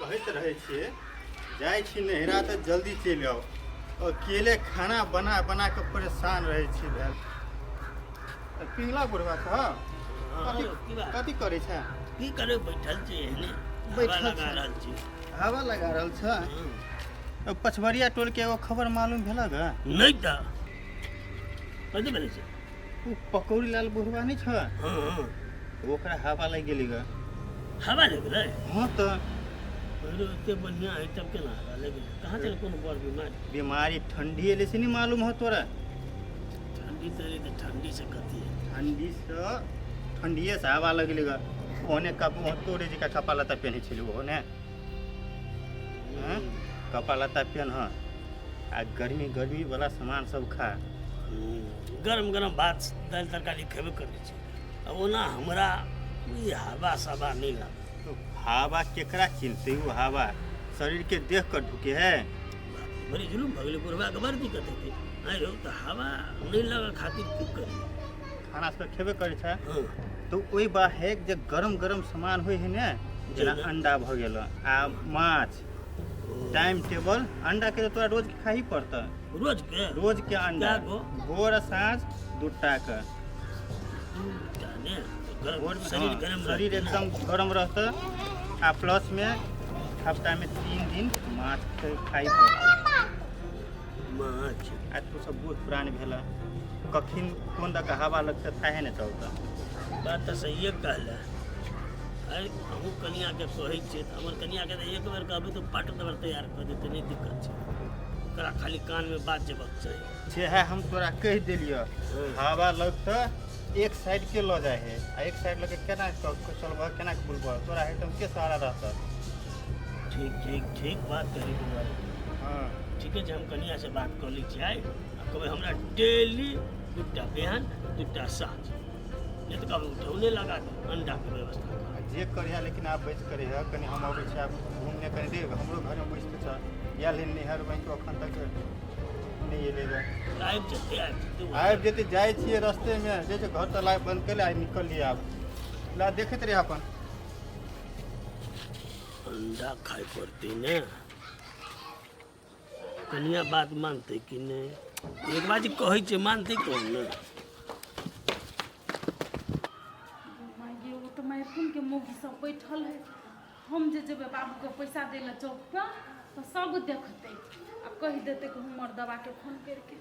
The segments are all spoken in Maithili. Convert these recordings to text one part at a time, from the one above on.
कहैत रहै छियै, जाइ छी नैहरा तऽ जल्दी चलि आउ। अकेले खाना बना बना कऽ परेशान रहै छी भेल। तऽ पिंगला बुढ़वा छह? कथी की बात? कथी करै छै? की करे, बैठल छी एहने हवा बैठल लगा छी। रहल छी। हवा लगा रहल छ। हँ। पछबरिया टोल के एगो खबर मालूम भेलक हँ? नहि तऽ कथी भेलै से? ओ पकौड़ी लाल बुढ़वा नहि छ? हँ हँ। ओकरा हवा लागि गेली ग। हवा लागि गेलै? हँ तऽ। अरे एते बढ़िआँ है तब केना हवा लागि गेलै? कहाँ चल कोनो बड़ बीमारी? बीमारी ठंडी एले से नहीं मालूम हो तोरा? ठंडी तऽ एलै तऽ ठंडी से कथी है? ठंडी से, ठंडिए से हवा लगली ग। ओने कप तोरे जी का कपड़ा लत्ता पेन्है छली ओहो ने। हँ? कपड़ा लत्ता पेन्ह आ गर्मी गर्मी वाला सामान सब खा। गरम गरम भात दालि तरकारी खेबे करै छी। आ ओना हमरा ई हवा सवा नहि लागल। तो हवा केकरा चिन्हतै? ओ हवा शरीर के देख कर ढुके है। बड़ी जुलुम भऽ गेलै, बुढ़बाके बड़ दिक्कत हेतै। आँय रौ, तऽ हवा नहि लगऽ खातिर की करी? खाना सब खेबे करै छै? हँ। तऽ ओहि बाहेक जे गरम गरम सामान होइ है ने, जेना अंडा भऽ गेल आ माछ, टाइम टेबल अंडा के तऽ तोरा रोज खाही पड़तै। रोज के? रोज के अंडा। कए गो? भोर आ साँझ दूटा के। दूटा ने तऽ गरम भोर में शरीर हाँ, गरम शरीर रहतै ने? एकदम गरम रहतै। आ प्लस में हफ्ता में 3 दिन माछ खाइ पड़तै। माछ। आ तू सब बूढ़ पुरान भेल, कखिन कोन दऽ के हवा लगतै थाहे ने चलतै। बात तऽ सहिए कहले। अरे हमहूँ कनिआँके कहै छियै तऽ हमर कनिआँके तऽ एक बेर कहबै तऽ पट दबर तैयार कऽ देतै, नहि दिक्कत छै ओकरा, खाली कानमे बात जेबाक चाही। जे है हम तोरा कहि देलियऽ। हवा लगतऽ एक साइड के लऽ जाइ है आ एक साइड लऽ के केना चलबह, केना के बुलबह? तोरा एकदम के सहारा रहतऽ? ठीक ठीक ठीक बात कहै बौआ। हँ। ठीके छै, हम कनिआँसँ बात कऽ लै छियै आइ आ कहबै हमरा डेली दूटा बिहान, दूटा साँझ, नहि तऽ कहबै उठौने लगा दे, अंडाके व्यवस्था कर। आ जे करिहे, लेकिन आब बचि करिहे कनि। हम अबै छी आब घूमने कनि देर, हमरो घरमे बैसते छ। आयल है नैहर बैंक, अखन तक नहि एलै गे। आबि जेतै, आबि जेतै ओ। आबि जेतै, जाइ छियै रस्तेमे जे छै घर तऽ लाइ बंद कऽ ले, आइ निकललियै आब। ला देखैत रहे अपन। अंडा खाइ पड़तै ने। कनिया बात मानतै कि नहि? एक बार जे कहै छै मानतै कोन ने। माय, ओ तऽ माय के मौगी सब बैठल है। हम जे जेबै बाबूके पैसा दै लए चौक पर तऽ सब देखतै आ कहि देतै कि हमर दबाके फोन करिके।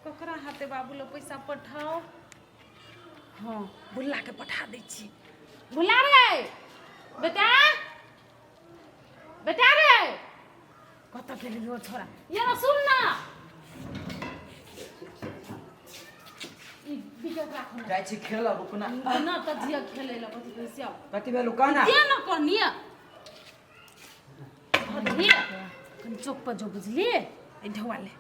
ककरा हाथे बाबू लए पैसा पठाओ? हँ, भुल्लाके पठा दै छी। भुल्ला रे बेटा, बेटा रे, कतऽ गेली हो छोरा? ये ना सुन ना, ई विकेट राखो ना। जाइ छी खेलऽ, रुक ना। ना तऽ जिया खेलै लए। कथी कहै छै? कथी भेलौ, कह ना। के न कहनी धरिए, कनि चौक पर जो, बुझलिए? एहि ढौआ ले।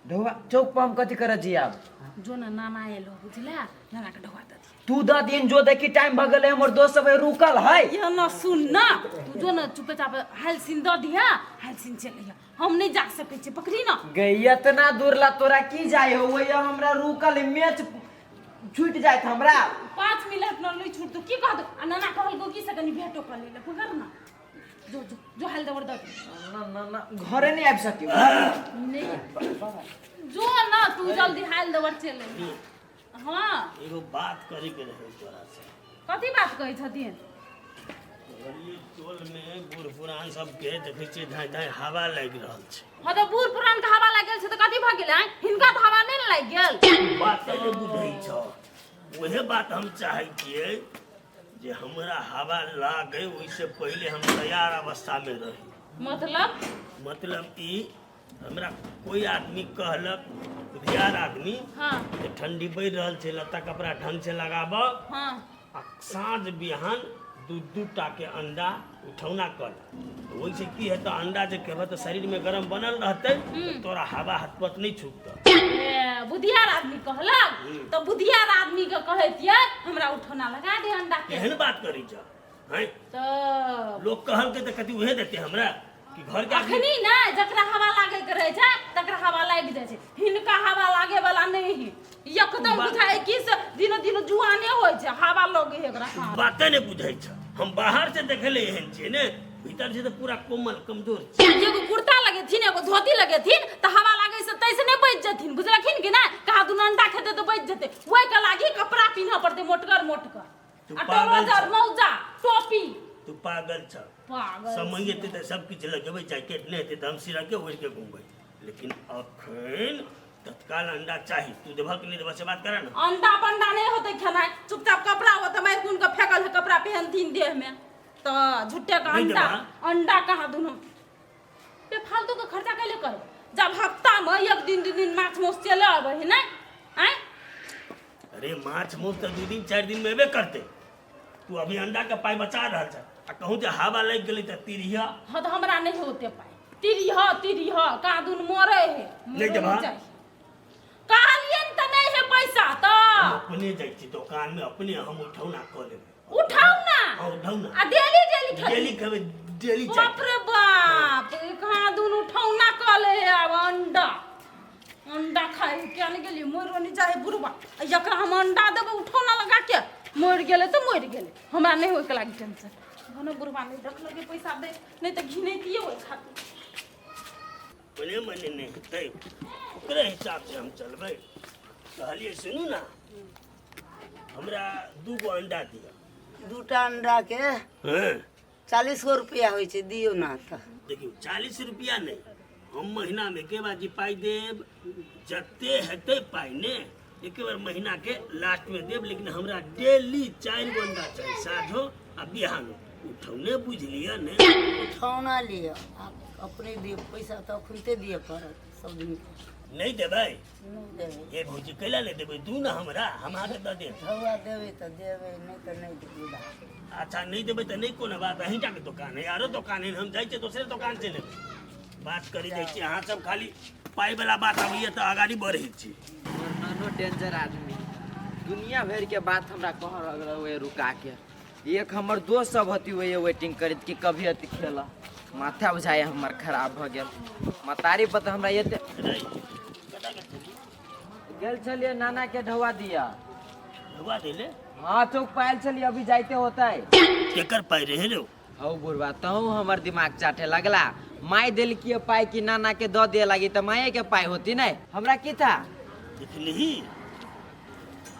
ढौआ? चौक पर हम कथी करऽ जी आब? जो ने, नाना एलो, बुझला? नाना के ढौआ दऽ दिए। तू दऽ दिन, जो देखी, टाइम भऽ गेलै, हमर दोस्त सब रुकल है। ये न सुन ना, तू जो न, चुपे चाप हाल सीन दऽ दिहा, हाल सीन चलि अइहा। हम नहि जा सकै छी, पकड़ी ना। गई इतना दूर ला तोरा की जाय हो? वही हमरा रुकल है, मैच छूट जायत हमरा। 5 मिनट न नहीं छूट, की कह दो। आ नाना कहल की से कनि भेटो कर ले, पकड़ ना, जो जो जो, हाल दबर दऽ दे। ना ना ना, घरे नहीं आबि सकी। नहीं, जो ना तू जल्दी, हाल दबर चले। हाँ। एगो बात करे के रहे तोरा से। कथी बात कहै छथिन? गली टोल में बूढ़ पुरान सबके देखै छियै धाँइ धाँइ हवा लागि रहल छै। हाँ तऽ बूढ़ पुरान के हवा लागि गेल छै तऽ कथी भऽ गेलै? हिनका तऽ हवा नहि ने लागि गेल। बात नहि बुझै छ। उहे बात हम चाहै छियै जे हमरा हवा लागै ओहिसँ पहिले हम तैयार अवस्थामे रही। मतलब? मतलब ई हमरा कोई आदमी कहलक, बुधियार आदमी, जे ठंडी बढ़ि रहल छै, लत्ता कपड़ा ढंग से लगाबऽ आ साँझ बिहान दू दू टा के अंडा उठौना कर। तऽ ओहिसँ की हेतौ? अंडा जे खेबह तऽ शरीरमे गरम बनल रहतै तऽ तोरा हवा हथपत नहि छूटतौ। ए, बुधियार आदमी कहलक तऽ बुधियार आदमी के कहैतियै हमरा उठौना लगा दे अंडा के। केहन बात करै छ हैं? तऽ लोक कहलकै तऽ कथी उहे देतै हमरा कि घर के आदमी? अखनी ने जकरा हवा लागे के रहे छै तकरा हवा लागि जाइ छै। हिनका हवा लागे वाला नहीं है एकदम। बुझाय कि से दिनो दिन जुआने होइ छै, हवा लगे है एकरा। बाते नहि बुझै छ। हम बाहर से देखले एहन छियै ने। भीतर से तऽ पूरा कोमल कमजोर छै। एगो कुर्ता लगेथिन, एगो धोती लगेथिन तऽ हवा लागै से तैसे नहि बचि जेथिन, बुझलखिन कि नहि? कहा दुनू अंडा खेतै तऽ बचि जेतै। ओहि के लागी कपड़ा पिन्हऽ पड़तै मोटगर मोटगर। तू आ पागल ट्राउजर छ। मौजा टोपी। तू पागल छ। पागल। समय एतै तऽ सब किछु लगेबै, जैकेट नहि हेतै तऽ हम सिरके ओढ़ि के घुमबै, लेकिन अखन तत्काल अंडा चाही। तू देबह कि नहि देबह से बात कर ना। अंडा पंडा नहीं होते खेनाइ, चुपचाप कपड़ा होते मारि कुन के फेकल है कपड़ा पहनथिन देह में तऽ झुट्टे के नहीं अंडा देबह? अंडा कहाँ दुनू बे फालतू के खर्चा कैले करब जब हफ्ता में एक दिन दू दिन माछ माउस चले अबै है नहीं आँय? अरे माछ माउस तऽ 2 दिन 4 दिन में एबे करते। तू अभी अंडा के पाई बचा रहल छ आ कहूँ जे हवा लागि गेलै तऽ तिरिया। हाँ तऽ हमरा नहीं होते पाई, तिरिह तिरिह कहाँ दुनू मरे है। नहीं देबह? कहलियन तऽ नहीं है पैसा तऽ हम अपने जाइ छी दोकान में, अपने हम उठौना कऽ लेबै। उठाउ ना। हाँ, उठाउ ना। आ डेली डेली खेबै। डेली खेबै, डेली चाही। बाप रे बाप, कहाँ दुनू उठौना कऽ ले है। आब अंडा अंडा खाए क्या नहीं गेलियै मरि नहीं जाए बुढ़बा, आ एकरा हम अंडा देबै उठौना लगा के, मरि गेलै तऽ मरि गेलै, हमरा नहि होइके लागी टेंशन। भने बुढ़बा नहि देखलकै पैसा दे, नहि तऽ घिनैतियै ओहि खातिर। मने मने नहि हेतै, ओकरे हिसाब से हम चलबै। कहलियै सुनू ना, हमरा 2 गो अंडा दिअ। 2टा अंडा के हँ 40 गो रुपया होइ छै, दियौ ना तऽ। देखियौ 40 रुपया नहि, हम महीना में एके बार जी पाइ देब, जते हेतै पाइ ने एके बार महीना के लास्ट में देब, लेकिन हमरा डेली 4 गो अंडा चाही, साँझो आ बिहानो। उठौने बुझि लिअ ने। उठौना लिअ, अपने दियौ पैसा तऽ अखुनते दिअ पड़त सब दिन के। नहि देबै? नहि देबै। ए भौजी कैला नहि देबै? दू ना हमरा, हम अहाँके दऽ देब। उठौआ देबै तऽ देबै, नहि तऽ नहि देबै। अच्छा नहि देबै तऽ नहि कोनो बात, अहीँटा के दोकान है, आरो दोकान है, हम जाइ छियै दोसरे दोकान से लेबै। बात करी जाइ छी, अहाँ सब खाली पाइ वाला बात अबैया तऽ अगाड़ी बढ़ै छी। नानो डेंजर आदमी दुनिया भरि के बात हमरा कह रहल ओए रुका के। एक हमर दोस्त सब हती ओए वेटिंग करैत कि कभी हती खेला, माथा बुझाय हमर खराब भ गेल। मतारी पर तऽ हमरा एते गेल छलियै नाना के ढौआ दिया। ढौआ देले? हाँ चौक पायल छलियै, अभी जाइते होतै। केकर पाइ रहे रे? हौ बुढ़वा तहु हमर दिमाग चाटे लगला। माय देलकी पाइ कि नाना के दऽ दिए लागी तऽ माये के पाइ होती नहीं, हमरा की था? देखलिही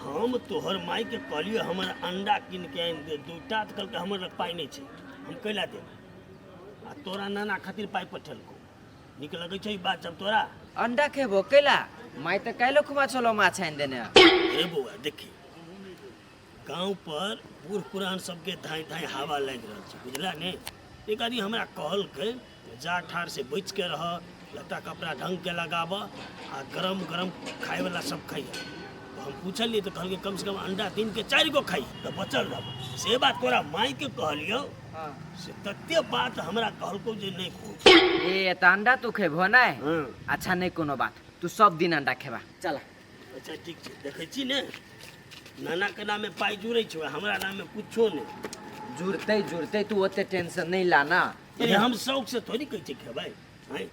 हम तोहर माय के कहलियो हमर अंडा कीन के आनि दे 2टा, तऽ कहलकै हमर लग पाइ नहि छै, हम कैला देब? आ तोरा नाना खातिर पाइ पठेलको, नीक लगै छै ई बात सब तोरा? अंडा खेबो कैला? माय तऽ काल्हि खुमा छलो माछ आनि देने। अरे बौआ देखी गाँव पर बूढ़ पुरान सबके धाँइ धाँइ हवा लागि रहल छै, बुझला ने? एक आदमी हमरा कहलकै जा ठार से बचि के रह, लत्ता कपड़ा ढंग के लगाब आ गरम गरम खाय वाला सब खाइए। तो हम पूछलियै तऽ कहलकै कम से कम अंडा दिन के 4 गो खाइ तऽ बचल रहब। से बात तोरा माय के कहलियौ से तते बात हमरा कहलकौ जे नहि पूछ। ए तऽ अंडा तू खेबहो नहि? अच्छा नहि कोनो बात, तू सब दिन अंडा खेबा चल। अच्छा ठीक छै, देखै छी ने नाना के नामे पाइ जुड़ै छौ, हमरा नामे कुछो नहि। जुड़तै जुड़तै, तू ओते टेंशन नहि ला ना। अरे हम शौक से थोड़ी कहै छियै खेबै, आँय?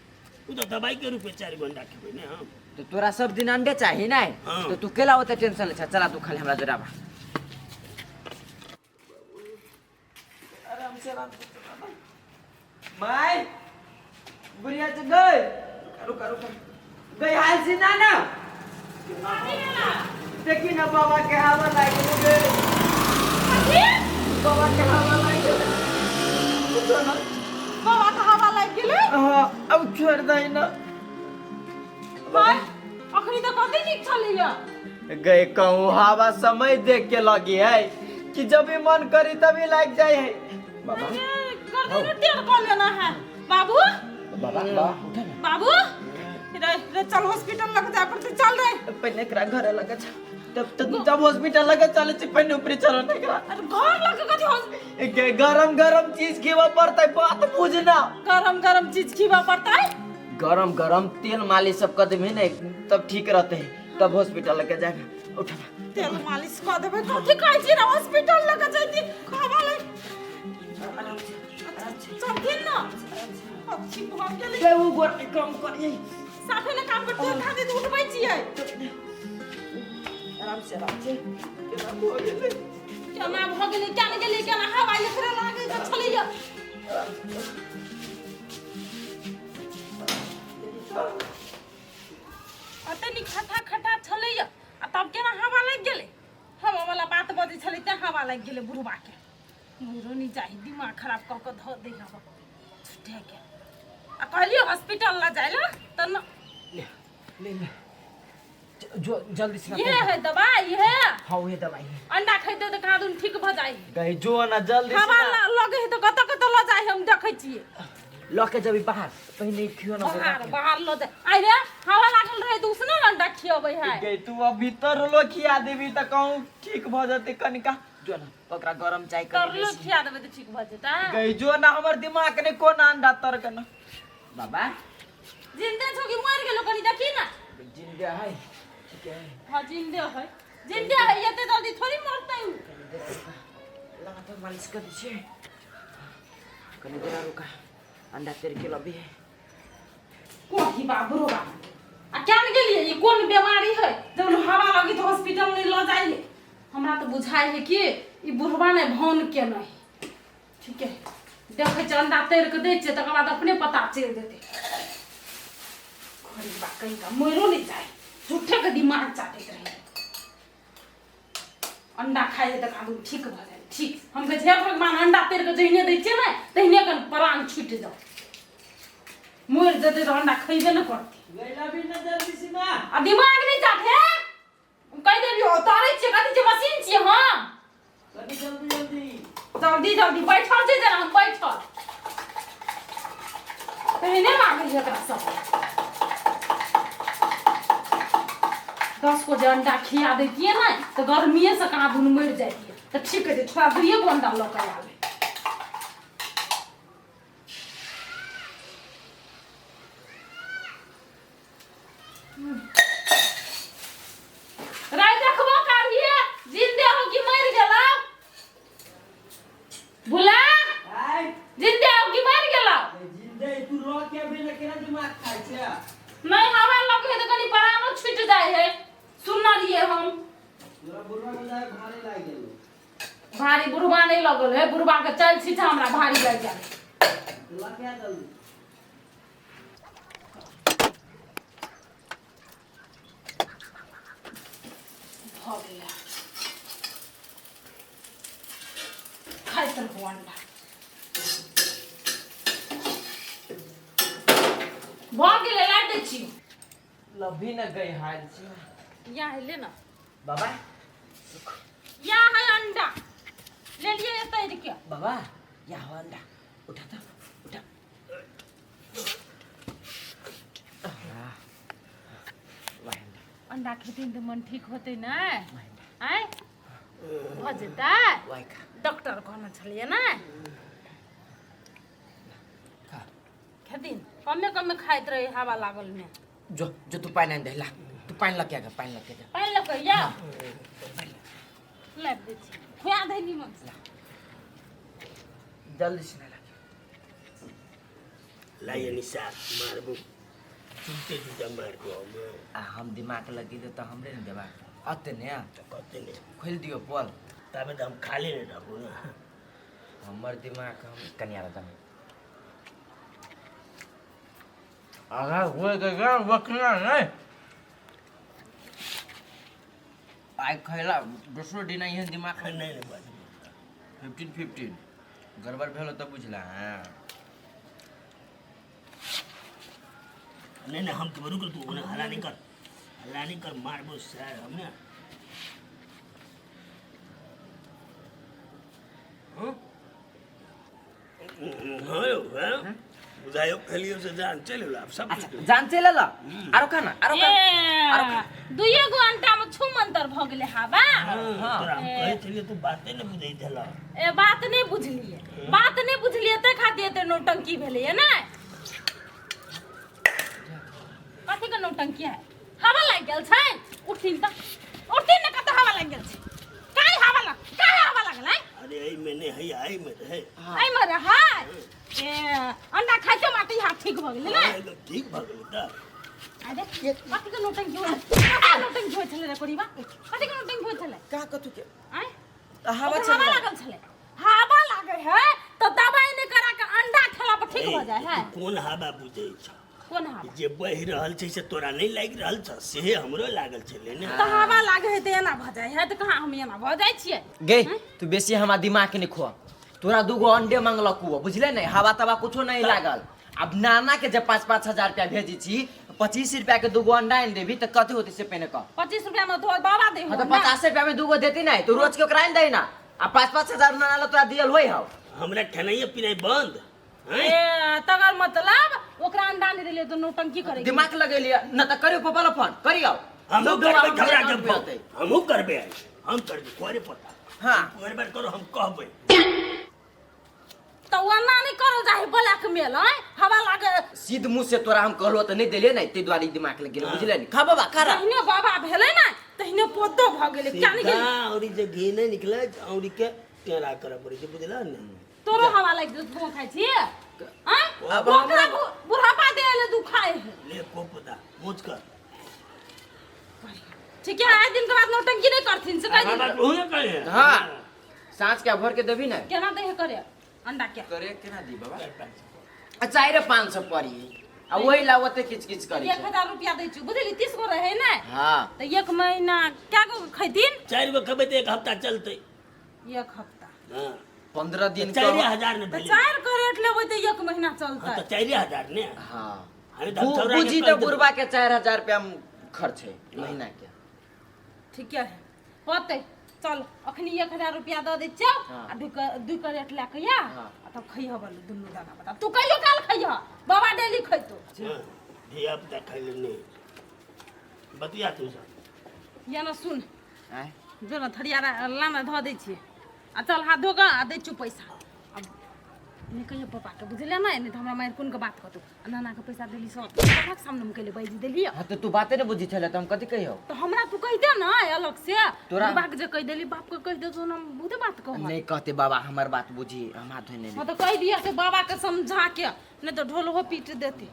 ओ तऽ दवाई के रूपे 4 गो अंडा खेबै ने हम। तो तोरा सब दिन अंडे चाही ने? हाँ। तो तू केला ओते टेंशन ले छा, चला तू खाली हमरा जोड़ाबा। आराम से आराम से चला। My बुढ़िया से गई, रुका रुका गई हाल से ना ना देखी ना बाबा के हवा लाग गेल, बाबा के हवा लाग गेल। बाबा के हवा लागि गेलै? हाँ अब छोड़ दही ना। भाई अखनी तऽ कते नीक छलैया। गए कहूँ हवा समय देख के लगी है कि जब भी मन करी तभी लाग जाए है। बाबा गर्दन टेढ़ कऽ लेना है बाबू। बाबा बाबा उठा ना बाबू, रे रे चल हॉस्पिटल लग जाए पड़ते, चल रे। पहले एकरा घरे लगे छ तब तब हॉस्पिटल लगे चले छी, पहले ऊपरे चलो ना एकरा। अरे घर लग कथी के गरम गरम चीज खिवा पड़तै, बात बुझना। गरम गरम चीज खिवा पड़तै? गरम गरम तेल मालिश सब कर देबे ने तब ठीक रहते, तब हॉस्पिटल लगे जाए। उठा तेल मालिश कर देबे कथी कहै छी रे? हॉस्पिटल लग जैती खावा ले चलथिन ना। अच्छी भऽ गेलै। ले उ गोर कम करिए, साफे ने काम करते खातिर तऽ उठबै छियै। आराम से आराम से। केना भऽ गेलै? केना भऽ गेलै? केना गेलै? केना हवा एकरे लागै के छलैया? अते नीक खटा खटा छलैया आ तब केना हवा लागि गेलै? हवा वाला बात बजै छलै तें हवा लागि गेलै बुढ़बा के। मोरो नहीं चाही, दिमाग खराब कऽ कऽ धऽ दै हवा छुटे के। आ कहलियै हॉस्पिटल लऽ जाइ लए तऽ न। ले ले ले, जो जल्दी से। ये है दवाई ये? हाँ, वही दवाई है। अंडा खैते तऽ कहाँ दुन ठीक भऽ जाइ। गई जो ना जल्दी से। हवा ना। लगे है तऽ कतऽ कतऽ लऽ जाइ हम देखै छियै। लऽ के जबी बाहर, पहिने खियो ना। बाहर बाहर लऽ जाइ। आइ रे, हवा लागल रहै तऽ उसने ने अंडा खियबै है। गई तू अब भीतर लो खिया देबी तऽ कहूँ ठीक भऽ जेतै कनिका। जो ना ओकरा गरम चाय कनि तरलो बेसी। खिया देबै तऽ ठीक भऽ जेतै। गई जो ना, हमर दिमाग ने कोना अंडा तर के ना बाबा। जिंदे छौ कि मरि गेलो, कनि देखी ना। जिंदा है, ठीक है। हाँ, जिंदे है, जिंदे है। एते जल्दी थोड़ी मरतै उ। लगा तो मालिश कर दै छियै कनि देर रुका, अंडा तर के लबी है। कोही बा बुढ़बा आ क्या ने गेलियै? ई कोन बीमारी है जब हवा लगी तऽ हॉस्पिटल नहीं लऽ जाइए? हमरा तऽ बुझाइ है कि ई बुढ़बा ने भौन के नहीं। ठीक है, देखै छियै, अंडा तैर के दै छियै, तकर बाद अपने पता चलि जेतै। बा कहीं का मरो नहीं जाए, झूठे के दिमाग चाटैत रहे। अंडा खाइ है तऽ आदमी ठीक भऽ जाइ। ठीक, हम कहै छियै, हे भगवान, अंडा तैर के जहिने दै छियै ने तहिने कन प्राण छूटि जाउ, मरि जेतै तऽ अंडा खैबे ने करतै। गई लबी ना जल्दी से ना। आ दिमाग नहीं चाटे, कहि देलियौ उतारै छियै। कथी छियै, मशीन छियै? हम कनि जल्दी जल्दी। जल्दी जल्दी बैठल छै जेना हम बैठल पहिने लागै छै एकरा सब। 10 गो जे अंडा खिया दैतियै ने तऽ गर्मिए से कहाँ दुनू मरि जाइतियै। तऽ ठीक है, थोड़ा दुइए गो अंडा लऽ कऽ आबै। राय देखबो काढ़िए, जिंदे हो कि मरि गेलौ? भुला, जिंदे हो कि मरि गेलौ? जिंदे, तू रो के अभी ना केना दिमाग खाइ छै? नहीं हवा लगे है तऽ कनि प्राणो छूटि जाइ है। सुनलियै हम। तोरा बुढ़वा के जाय भारी लागि गेलो। भारी बुढ़बा नहीं लगल है, बुढ़बा के चल छी हमरा भारी लागि जाइ। तू लऽ के आ जल्दी। भऽ गेलै, खाइत रहू अंडा। भऽ गेलै, लाबि दै छी। लभी न गई हाल छै। यहाँ है, ले ना। बाबा। यहाँ है अंडा, ले लिए तैर के। बाबा, यहाँ हो अंडा, उठा तो, उठा। वाह अंडा। अंडा खेथिन तऽ मन ठीक होतै ने? वाह अंडा। आँय, भऽ जेतै? वाह खा। डॉक्टर कहने छलियै ने। खा। खेथिन, कमे कमे खाइत रहे हवा लागल में। जो जो, तू पानि आनि दे, ला तू पानि लऽ के आ, पानि लऽ के जा। पानि लऽ कऽ या लाबि दै छी, खुआ दे निमन से। जल्दी से ना लागे। लाइए निशा, मारबो जूते जूता मारबो हम। आ हम दिमाग लगी दे तऽ हमरे ने देबा अते ने। तऽ कते ने? खोलि दियौ पोल। ताबे तऽ हम खाली नहि रहबो ने। हमर दिमाग हम कनिया दम आगा हुए के बकना नहीं। आइ खैला दोसरो दिन एहन दिमाग नहि नहि बात। 15 15 गड़बड़ भेल तऽ बुझला हाँ। नहीं नहीं, हम तो रुक, तू ओने हल्ला नहीं कर, हल्ला नहीं कर, मारबो सर हम ने। हाँ हाँ यौ, हाँ बुझायो खेलियो से जान चलि गेलो आब सब। अच्छा, जान चलि एलो। आरो खाना, आरो खा, आरो खा। ए, दुइए गो अंडा में छू मंतर भऽ गेलै हवा। हाँ। तोरा हम कहै छलियै, तू बाते नहि बुझै छलह। ए, बात नहि बुझलियै, बात नहि बुझलियै तै खातिर एते नौटंकी भेलैया ने। कथी के नौटंकी है? हवा लागि गेल छै। उठथिन तऽ उठथिन ने, कतऽ हवा लागि गेल छै? काहे हवा लग, काहे हवा लागल है? अरे, एहिमे नहि है, एहिमे रहै। एहिमे रहै। ए, अंडा खाइते माटी हाथ ठीक भऽ गेलै ने? हाँ, एकदम ठीक भऽ गेलै तऽ। अरे, कथी के नौटंकी होइ, कथी के नौटंकी होइ छलै रे कोरीबा? कथी के नौटंकी होइ छलै? का कथू के? आँय? हवा ओकरा चलि हवा लागल छलै। हवा लागे है तऽ दवाई नहि करा के अंडा ठीक भऽ जाइ है। तू कोन हवा बुझै छ? कोन हवा? जे बहि रहल छै से तोरा नहि लागि रहल छ, सेहे हमरो लागल छलै ने। तऽ हवा लागे है तऽ एना भऽ जाइ है, तऽ कहाँ हम एना भऽ जाइ छियै? गे तू बेसी हमरा दिमाग के नहीं खुआ। तोरा दूगो अंडे मंगलक हुआ, बुझले नहीं? हवा तवा कुछो नहीं लागल। अब नाना के जब 5-5 हजार रुपया भेजी छी, 25 रुपया के दूगो अंडा आनि देबी तऽ कथी होती से पहिने कह। 25 रुपया में तोहर बाबा दे। हाँ, तऽ 50 रुपया में दूगो देती नहीं तो रोज के ओकरा आनि दही ना। आ 5-5 हजार नाना ला तोरा दियल होई हौ। हमरा खेनाइए पिनाइ बंद। ए तकर मतलब ओकरा अंडा नहीं देलियै तऽ नौटंकी करे। दिमाग लगेलियै न तऽ करियौ पप्पा ला फोन करियौ। हमहूँ लोग करबै, हमरा घबरा अकाउंट के पे होतै। हमहूँ करबै, हम करबै, करे पता। हाँ। करबै करो, हम कहबै। तऽ ओना नहि करल जाइ ब्लैकमेल। आँय हवा लागे सीध मुँह से तोरा हम कहलो तऽ नहीं देलियै ने, ताहि दुआरे ई दिमाग लग गेलै, बुझलियै ने? खा बाबा खा। तहिने बाबा भेलै ने तहिने पोतो भऽ गेलै, क्या नहि गेलै? सीधा औरी जे घी नहि निकले, औरी के टेढ़ा करऽ पड़ै छै, बुझलह ने? तोरो हवा लागि जेतौ, तू खाइ छी? आँय अब ओकरा बुढ़ापा दे ले दुखाए है। ले को पता मुझ कर। ठीक है, आए दिन के बाद नौटंकी नहीं करथिन से कह बाबा दिन। तू ने कहे। हाँ साँझ के भर के देबी ने? केना दे करे अंडा के? करे केना दी बाबा? आ 4-5 सौ पड़ी आ वही ला ओते किच किच करी। 1000 रुपया दै छी, बुझली? 30 गो रहे ने। हाँ। तऽ एक महीना क्या गो खैथिन? 4 गो खेबै तऽ एक हफ्ता चलतै। एक हफ्ता? हाँ। 15 दिन। 4000 ने तऽ भेलै। 4 करेट लेबै तऽ एक महीना हाँ चलतै। तऽ 4000 ने। हाँ। अरे तऽ हम छौड़ा के बुझी कहि तऽ देबै। बुढ़बा के 4000 रुपया खर्च है महीना के। ठीक है, होतै। चल अखनी 1000 रुपया दऽ दै छियौ। हाँ। आ 2 करेट लए कऽ या हाँ। आ तब खैहऽ बलू दुनू दादा बता। तू कहियो काल खैहऽ, बाबा डेली खैतो। हाँ, धिया पुता खाइ ले नहि बतिया तू सब। या ना सुन। आँय? जो ना थरिया लाना धऽ दै छियै आ चल हाथ धो कऽ आ दै छियौ पैसा। अब नहि कहियो पप्पाके, बुझलियै ने? नहि तऽ हमरा मारि कोन के बात कहतौ। आ नानाके पैसा देली सब पप्पाके सामनेमे कैले बाजि देलियै। हाँ तऽ तू बाते नहि बुझी छले तऽ हम कथी कहियौ? तऽ हमरा तू कहि दे ने अलग से। तोरा- बाबाके जे कहि देली, बापके कहि देतौ ने, बहुते बात कहत। नहीं कहते बाबा, हमर बात बुझी, हम हाथ धोने। हाँ तऽ कहि दिअ से बाबाके समझा के, नहि तऽ ढोलहो पीट देते।